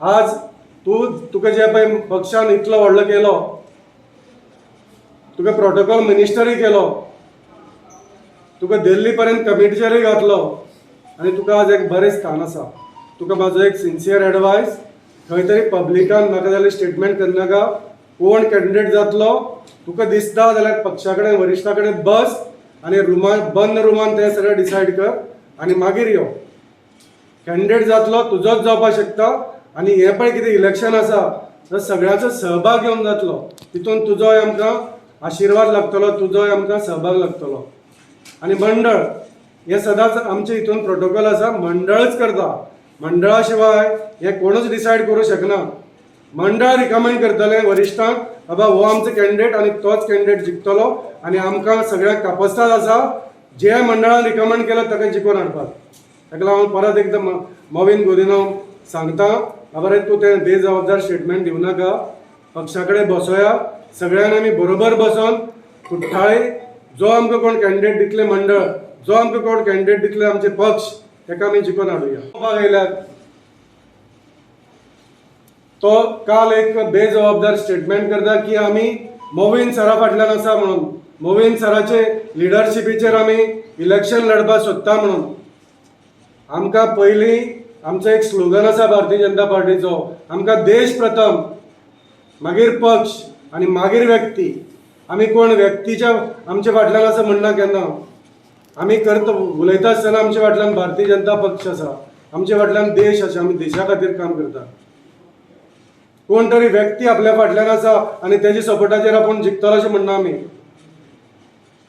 आज तूं तुका जे पळय पक्षान इतलो व्हडलो केलो, तुका प्रोटोकॉल मिनिस्टरूय केलो, तुका दिल्ली पर्यंत कमिटीचेरूय घातलो आनी तुका आज एक बरें स्थान आसा. तुका म्हाजो एक सिन्सियर एडवायस, खंय तरी पब्लिकान नाका जाल्यार स्टेटमेंट करनाका. कोण कॅन्डिडेट जातलो तुका दिसता जाल्यार पक्षा कडेन, वरिश्ठा कडेन बस आनी रुमान, बंद रुमान तें सगळें डिसायड कर आनी मागीर यो. कॅन्डिडेट जातलो तुजोच जावपाक शकता आनी हें पळय कितें इलेक्शन आसा तर सगळ्यांचो सहभाग घेवन जातलो, तितून तुजोय आमकां आशिर्वाद लागतलो, तुजोय आमकां सहभाग लागतलो. आनी मंडळ हें सदांच आमचे हितून प्रोटोकॉल आसा, मंडळच करता. मंडळा शिवाय हें कोणूच डिसायड करूं शकना. मंडळ रिकमेंड करतलें वरिश्ठांक, बाबा हो आमचो कॅन्डिडेट आनी तोच कॅन्डिडेट जिखतलो आनी आमकां सगळ्यांक कापस्ताद आसा जे मंडळान रिकमेंड केला ताका जिखोवन हाडपाक. ताका लागून परत एकदां मॉवीन गुदिन्हो सांगता, बाबा रे, तूं तें बेजबाबदार स्टेटमेंट दिवं नाका. पक्षा कडेन बसोया सगळ्यांनी, आमी बरोबर बसोन कुठ्ठाळे जो आमकां कोण कॅन्डिडेट दितले मंडळ, जो आमकां कोण कॅन्डिडेट दितले आमचे पक्ष, ताका आमी जिखोवन हाडुया. पळोवपाक येयल्यात तो काल एक बेजबाबदार स्टेटमेंट करता की आमी मोवीन सरा फाटल्यान आसा म्हणून, मोवीन सराचे लिडरशिपीचेर आमी इलेक्शन लढपाक सोदता म्हणून. आमकां पयलीं आमचो एक स्लोगन आसा भारतीय जनता पार्टीचो, आमकां देश प्रथम, मागीर पक्ष आनी मागीर व्यक्ती. आमी कोण व्यक्तीच्या आमच्या फाटल्यान आसा म्हणना केन्ना. आमी करता उलयता आसतना आमच्या फाटल्यान भारतीय जनता पक्ष आसा, आमच्या फाटल्यान देश आसा, आमी देशा खातीर काम करता. कोण तरी व्यक्ती आपल्या फाटल्यान आसा आनी तेजे सपोर्टाचेर आपूण जिखतलो अशें म्हणना आमी.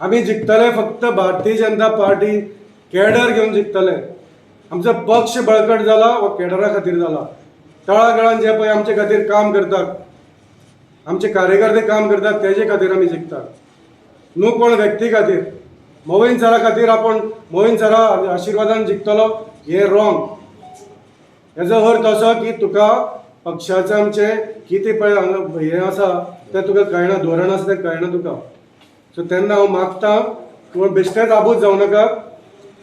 आमी जिखतले फक्त भारतीय जनता पार्टी कॅडर घेवन जिखतले. आमचो पक्ष बळकट जाला हो कॅडरा खातीर जाला. तळागाळान जे पळय आमचे खातीर काम करतात, आमचे कार्यकर्ते काम करतात, तेजे खातीर आमी जिखतात, न्हू कोण व्यक्ती खातीर. मोवीन सरा खातीर आपूण मोवीन सरा आशिर्वादान जिखतलो हें रॉंग. हेजो अर्थ असो की तुका पक्षाचें आमचें कितें पळय हांगा हें आसा तें तुका कळना, धोरण आसा तें कळना तुका. सो तेन्ना हांव मागता, कोण बेश्टेच आबूज जावं नाका.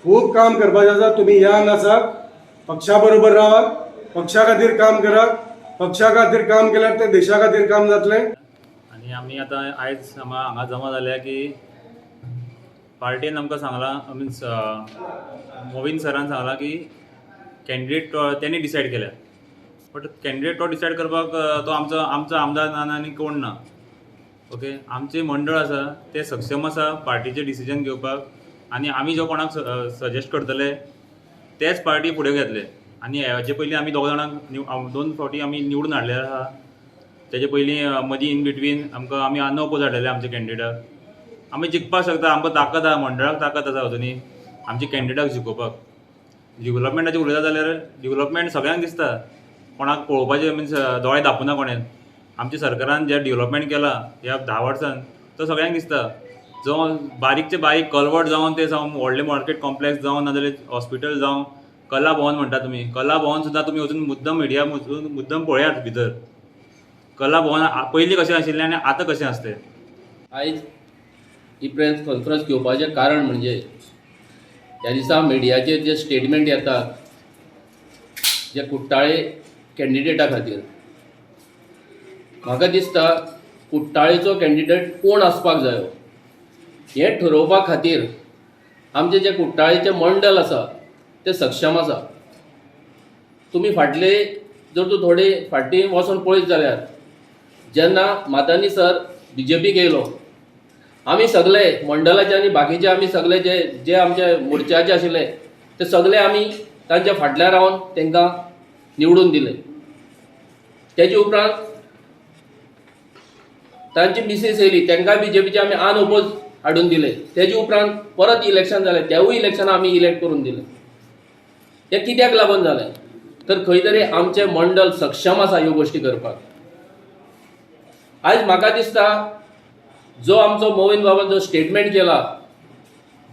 खूब काम करपाचें आसा. तुमी यंग आसात, पक्षा बरोबर रावात, पक्षा खातीर काम करात. पक्षा खातीर काम केल्यार तें देशा खातीर काम जातलें. आनी आमी आतां आयज हांगा जमा जाल्या की पार्टीन आमकां सांगलां, मिन्स मोवीन सरान सांगलां की कॅन्डिडेट तेणी डिसायड केल्या. बट कॅन्डिडेट तो डिसायड करपाक तो आमचो आमदार ना आनी कोण ना. ओके, आमचें मंडळ आसा तें सक्षम आसा पार्टीचें डिसिजन घेवपाक आनी आमी जो कोणाक सजेस्ट करतले तेच पार्टी फुडें घेतले. आनी हेजे पयलीं आमी दोग जाणांक दोन फावटी आमी निवडून हाडलेले आहा. तेजे पयलीं मदीं इन बिटवीन आमकां आमी अनओपोज हाडलेले आमच्या कॅन्डिडेटाक. आमी जिखपाक शकता, आमकां ताकद आहा, मंडळाक ताकद आसा अजुनूय आमच्या कॅन्डिडेटाक जिखोवपाक. डिवलपमेंटाचें उलयता जाल्यार डिवलपमेंट सगळ्यांक दिसता, कोणाक पळोवपाचें मिन्स दोळे धांपुना कोणें. आमच्या सरकारान जें डिवलपमेंट केलां ह्या 10 वर्सान तो सगळ्यांक दिसता. जावं बारीकचे बारीक कलवट जावन ते जावं व्हडलें मार्केट कॉम्प्लेक्स जावं, नाजाल्यार हॉस्पिटल जावं, कला भवन म्हणटा तुमी, कला भवन सुद्दां तुमी वचून मुद्दम मिडिया मुद्दम पळयात भितर कला भवन पयलीं कशें आशिल्लें आनी आतां कशें आसा तें. आयज ही प्रेस कॉन्फरन्स घेवपाचें कारण म्हणजे ह्या दिसा मिडियाचेर जे स्टेटमेंट येतात जे कुट्टाळे कॅन्डिडेटा खातीर, म्हाका दिसता कुट्टाळेचो कॅन्डिडेट कोण आसपाक जायो हें ठरोवपा खातीर आमचें जें कुट्टाळेचें मंडळ आसा तें सक्षम आसा. तुमी फाटले जर तूं थोडे फाटीं वचोन पळयत जाल्यार जेन्ना मादानी सर बीजेपीक येयलो, आमी सगळे मंडळाचे आनी बाकीचे आमी सगळे जे जे आमचे मोर्चाचे आशिल्ले ते सगळे आमी तांच्या फाटल्यान रावन तांकां निवडून दिले. तेजे उपरांत तांची मिसीस येयली, तांकां बीजेपीचे आमी अनओपोज हाडून दिले. तेजे उपरांत परत इलेक्शन जालें, तेवूय इलेक्शन आमी इलेक्ट करून दिले. हें कित्याक लागून जालें तर खंय तरी आमचें मंडळ सक्षम आसा ह्यो गोश्टी करपाक. आयज म्हाका दिसता जो आमचो मोविन बाबान जो स्टेटमेंट केला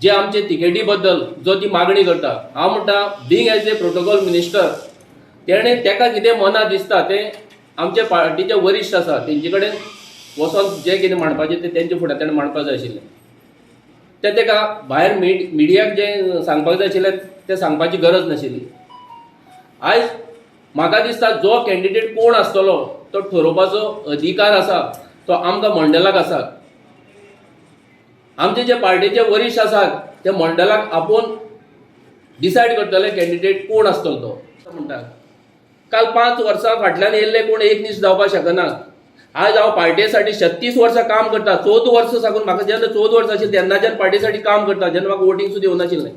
जे आमचे तिकेटी बद्दल जो ती मागणी करता, हांव म्हणटा being as a protocol minister तेणें तेका कितें मनां दिसता तें आमचे पार्टीचे वरिश्ठ आसा तेंचे कडेन वचोन जें कितें मांडपाचें तें तेंचे फुड्यान तेणें मांडपाक जाय आशिल्लें. तें तेका भायर मिडियाक जें सांगपाक जाय आशिल्लें तें सांगपाची गरज नाशिल्ली. आयज म्हाका दिसता जो कॅन्डिडेट कोण आसतलो तो ठरोवपाचो अधिकार आसा तो आमकां मंडळाक आसा. आमचे जे पार्टीचे वरिश्ठ आसात ते मंडळाक आपोवन डिसायड करतले कॅन्डिडेट कोण आसतलो तो. म्हणटा काल 5 वर्सां फाटल्यान येयल्ले कोण एकनिश्ठ जावपाक शकना. आज हांव पार्टे साठी 36 वर्सां काम करता. 14 वर्सां साकून म्हाका जेन्ना 14 वर्सां आशिल्ली तेन्नाच्यान पार्टे साठी काम करता, जेन्ना म्हाका वोटींग सुद्दां येवनाशिल्लें.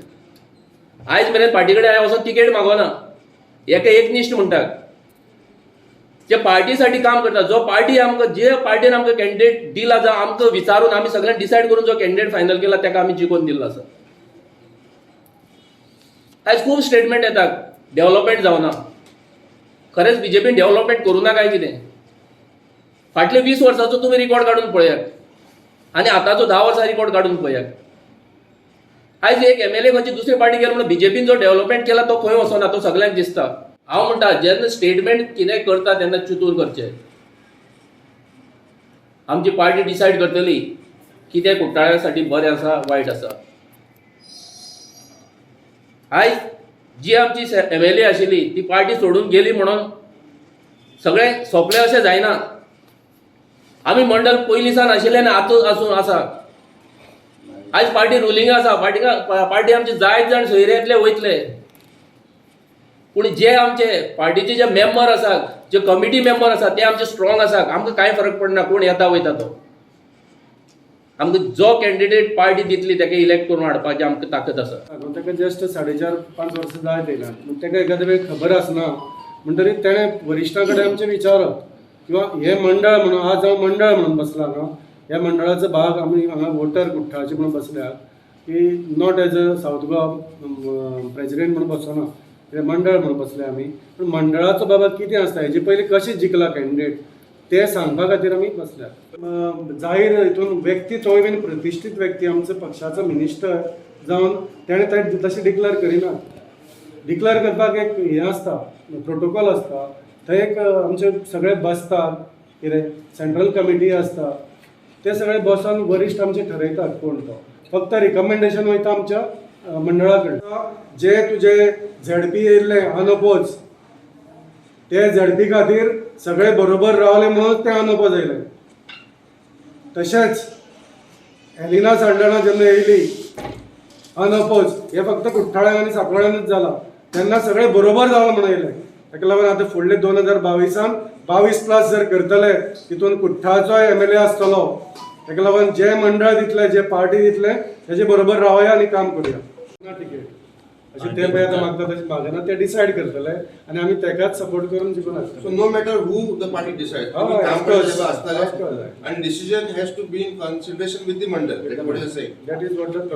आयज मेरेन पार्टी कडेन हांवें वचोन तिकेट मागोना. हेका एकनिश्ठ म्हणटात जे पार्टी साठी काम करता. जो पार्टी आमकां, जे पार्टीन आमकां कॅन्डिडेट दिला, जावं आमकां विचारून आमी सगळ्यांनी डिसायड करून जो कॅन्डिडेट फायनल केला ताका आमी जिखोवन दिल्लो आसा. आयज खूब स्टेटमेंट येतात डेव्हलपमेंट जावना. खरेंच बीजेपीन डेव्हलपमेंट करूं ना काय कितें? फाटले 20 वर्साचो तुमी रिकॉर्ड काडून पळयात आनी आतांचो 10 वर्सां रिकॉर्ड काडून पळयात. आयज एक एमएलए खंयची दुसरी पार्टी गेलो म्हणून बीजेपीन जो डेव्हलपमेंट केला तो खंय वचना, तो सगळ्यांक दिसता. हांव म्हणटा जेन्ना स्टेटमेंट कितें करता तेन्ना चिंतून करचें. आमची पार्टी डिसायड करतली कितें कुट्टाळ्या बरें आसा, वायट आसा. आयज जी आमची एमएलए आशिल्ली ती पार्टी सोडून गेली म्हणून सगळें सोंपलें अशें जायना. आमी मंडळ पयलीं सावन आशिल्ले आनी आतां आसून आसा. आयज पार्टी रुलींग आसा. पार्टी पार्टी आमचे जायत जाण सोयरे येतले वयतले, पूण जे आमचे पार्टीचे जे मेंबर आसात, जे कमिटी मेंबर आसात, ते आमचे स्ट्रॉंग आसात. आमकां कांय फरक पडना कोण येता वयता तो. आमकां जो कॅन्डिडेट पार्टी दितली ताका इलेक्ट करून हाडपाची आमकां ताकद आसा. ताका जस्ट 4.5-5 वर्सां जायत येयला, ताका एखादे वेळ खबर आसना म्हणटरीर तेणें वरिश्ठां कडेन आमचें विचारप किंवा हें मंडळ म्हणून आज हांव मंडळ म्हणून बसला न्हू, ह्या मंडळाचो भाग आमी हांगा वोटर कुठ्ठाळचे म्हणून बसल्यात की not as a South Goa president म्हणून बसना, कित्याक मंडळ म्हणून बसले आमी. पूण मंडळाचो बाबा कितें आसता, हेजे पयलीं कशें जिखला कॅन्डिडेट तें सांगपा खातीर आमी बसल्यात. जाहीर हितून व्यक्ती तोय बीन प्रतिश्ठीत व्यक्ती, आमचो पक्षाचो मिनिस्टर जावन तेणें तें तशें डिक्लेर करिना. डिक्लेर करपाक एक हें आसता, प्रोटोकॉल आसता. थंय एक आमचे सगळे बसतात, कितें सेंट्रल कमिटी आसता, ते सगळे बसोन वरिश्ठ आमचे ठरयतात कोण तो. फक्त रिकमेंडेशन वयता आमच्या मंडळा कडेन. जे तुजे झेडपी येयल्ले अनअपोज, ते झेडपी खातीर सगळे बरोबर रावले म्हणून ते अनअपोज येयले. तशेंच एलिना साल्डाना जेन्ना येयली अनअपोज, हे फक्त कुठ्ठाळ्यान आनी सांकवाळ्यानूच जाला, तेन्ना सगळे बरोबर जावं म्हणून येयले. ताका लागून आतां फुडले 2022 22 प्लस जर करतले तितून कुठ्ठाळचोय एमएलए आसतलो. ताका लागून जे मंडळ दितले, जे पार्टी दितले तेजे बरोबर रावया आनी काम करुया. तिकेट अशें ते पळय आतां मागता तशें मागना, ते डिसायड करतले आनी आमी तेकाच सपोर्ट करून जिखून हाडटले. So no matter who the party decides, हय, काम of course, करतले आसतले of course. and decision has to be in consideration with the mandal. That's what you are saying. That is what the